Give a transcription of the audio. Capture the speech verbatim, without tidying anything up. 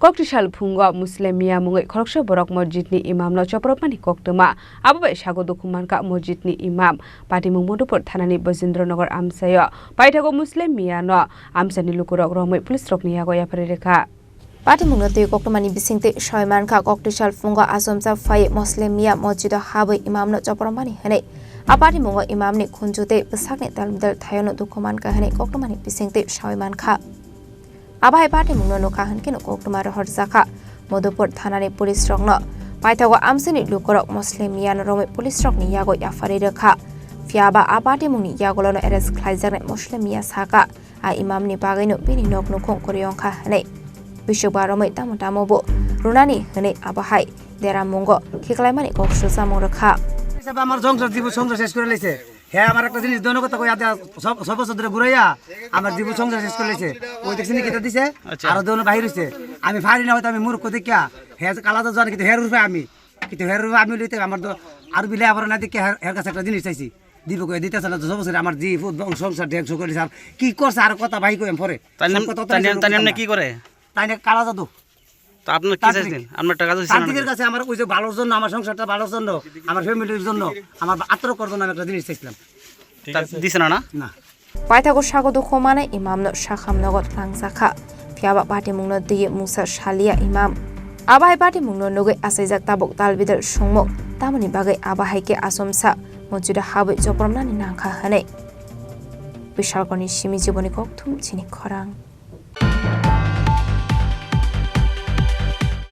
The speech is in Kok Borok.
Koktisal phungo Muslim Miya mungwi khoroksa borok mosjidni imamno chopropmani koktwma. Abo bai sago dukhu mankha mosjidni imam. Patimung Madhupur thanani Bajendra Nagar amchaio paithago Muslim Miyano amchaini lukurok romwi police rokni yago yapharwi rwkha. Patimungno twi koktwmani bisingtwi soi mankha, Koktisal phungo achomsa phai Muslim Miya mosjido habwi imamno chopropmani hwnwi. A patimungo imamni khunju tei bwsakni dalbidal thaiono dukhu mankha hwnwi koktwmani bisingtwi soi mankha. Abo hai patimungno nukha hwnkhe no koktwma rohorjakha Madhupur thanani police rokno. Paithago amchaini lukurok Muslim Miyano romwi police rokni yago yapharwi rwkha. Phiyaba a patimungni yagulono arrest khlaijaknai Muslim Miya sakha, a imamni bagwino bini nok nukhung kwrwi wngkha hwnwi. Bisukba romwi tamo tamo bo rwnani hwnwi abo hai deramungo khiklaimani kok sujamung rwkha. Sab amar jongsa jibu songsa ses kore lese. He amar ekta jinis dono kotha koi ada sob sob bosor dhore guraia amar jibu songsa ses kore lese. Oi dekhsini kita dise, acha, aro dono bahir hoise. Ami phari na hoito ami murukho dekha. He kala da jani kita her rupe ami. Kita her rupe ami lite amar do aro bile abar na dekha her, her kache ekta jinis chaisi. Dibo koi dita sala sob bosor amar ji food bong songsa dek sokore sab. Ki korsa aro kotha bahir koi em pore. Tani, sab kotha tani, tani, tani amne ki kore? Taine kala jadu. তো আপনার কি তান্ত্রিক। চাইছেন? আপনার টাকা তো দিচ্ছেন না তান্ত্রিকের নাকি? কাছে আমার ওই যে ভালোর জন্য, আমার সংসারটা ভালোর জন্য, আমার ফ্যামিলির জন্য, আমার আত্মরক্ষার জন্য আমি একটা জিনিস চাইছিলাম। ঠিক তা আছে। দিছে না, না? না। Paithago sago dukhu manai imamno sakham nogo twlangjakha. Phiyaba patimungno twiwi mungsa saliya imam. Abo hai patimungno nugwi achaijak tabuk dalbidal songmung. Tamoni bagwi abo hai khe achomsa mosjido habwi chopropnani nangkha hwnwi. Bishalkoni simi jiboni kokthum chini khorang.